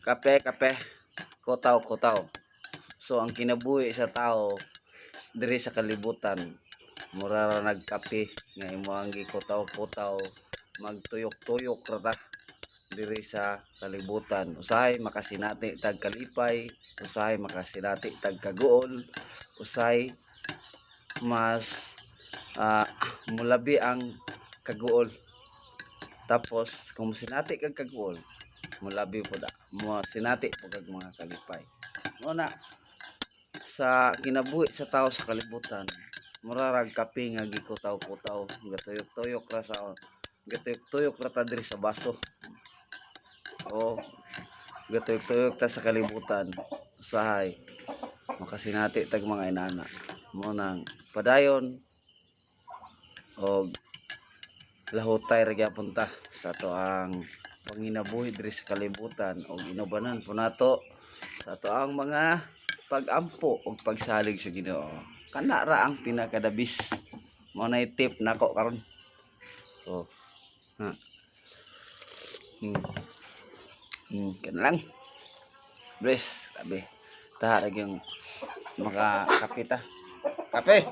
Kape, kape. Kutaw, kutaw. So ang kinabuhi sa tao diri sa kalibutan, mura ra nagkape nga imo ang gikutaw-kutaw, magtuyok-tuyok ra ta diri sa kalibutan. Usahay makasinati tag kalipay, usahay makasinati tag kaguol, usahay mas mulabi ang kaguol. Tapos kung sinati kag kaguol, mulabi po da mo sinati po kag mga kalipay. Mo na sa kinabuhi sa tao sa kalibutan, mura rag kape nga gikutaw-kutaw, gatuyok-tuyok ra sa gatuyok-tuyok ra ta diri sa baso o gatuyok-tuyok ta sa kalibutan. Usahay makasinati tag mga inana. Mo nang padayon og lahutay ra gyapon ta sa ato ang panginabuhi diri sa kalibutan og inubanan po nato sa ato ang mga pag-ampo og pagsalig sa Ginoo. Kana ra ang pinakadabis. Mao na tip nako karon. So ha, kana lang. Bless, sabi taha ra gyung makakape ta kape.